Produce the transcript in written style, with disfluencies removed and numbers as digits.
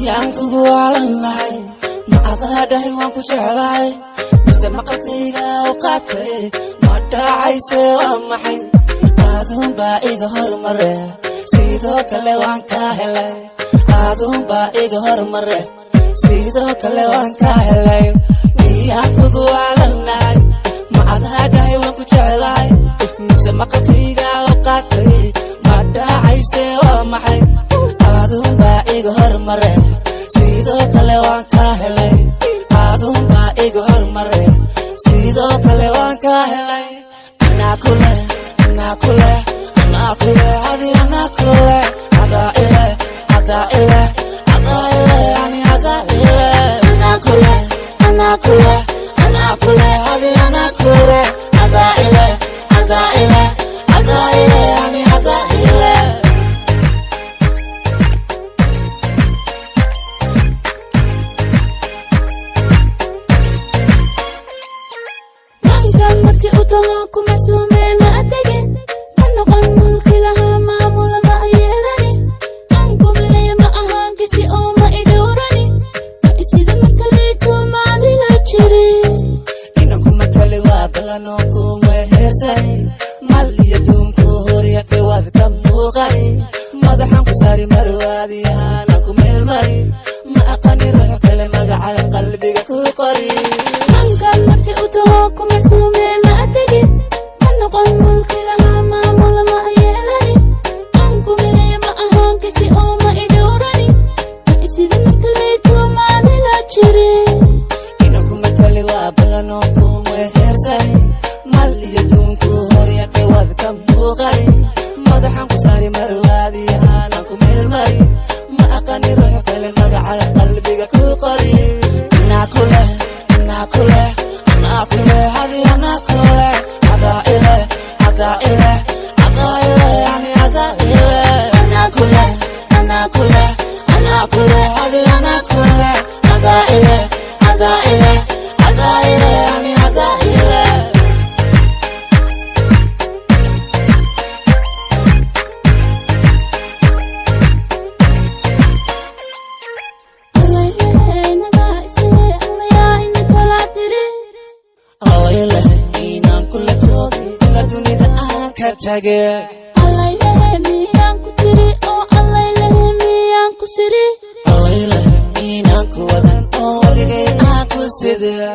Miyaan kugu waalannahay? Ma adaa dhahay waan ku jeclahay, mise maqalkayga u qaatay? Ma dhacayse, waa maxay? Aduun baa iga hormare, sidoo kale waan kaa helay. Aduun baa iga hormare, sidoo kale waan kaa helay. Miyaan kugu waalannahay? Ma adaa dhahay waan ku jeclahay, mise maqalkayga u qaatay? Ma dhacayse, waa maxay? Aduun baa iga hormare, sidoo kale waan kaa helay. Aduun baa iga hormare, sidoo kale waan kaa helay. Anaa kule, anaa kule, anaa kule, adi anaa kule. Adaa ile, adaa ile, adaa ile, ani adaa ile. Anaa kule, anaa kule, anaa kule, adi anaa kule. Adaa ile, adaa ile, adaa ile, ani adaa ile. Maankaan marti u taho ku macsuumee, ma ategin, ma noqon mulki lahaa, maamula ma yeelani. Aan ku maleeya ma ahaan kisi oo ma idhowrani, ma isida makaleeto maadila jirin. Inanku matali waa balanoo kuma heersay, mal iyo duunku horyate waad ka muuqay. Madaxan ku saari marwaadiyahana ku meelmari, ma aqani ruux kale, magacaga qalbiga ku qori. Maankaan marti u taho ku macsuumee, ma ategin, ma noqon mulki lahaa, maamula ma yeelani. Aan ku maleeya ma ahaan kisi oo ma idhowrani, ma isida makaleeto maadila jirin. Inanku matali waa balanoo kuma heersay, mal iyo duunku horyate waad ka muuqay. Madaxan ku saari marwaadiyahana ku meelmari, ma aqani ruux kale, magacaga qalbiga ku qori. Anaa kule, anaa kule, anaa kule, adi anaa kule. Adaa ile, adaa ile, adaa ile, ani adaa ile. Anaa kule, anaa kule, anaa kule, adi anaa kule. Adaa ile, adaa ile, adaa ile, ani adaa ile. Allayleh inaan kula joogay ila dunida aan ka tage. Allayleh inaan ku wadan oo waligay aan ku sida.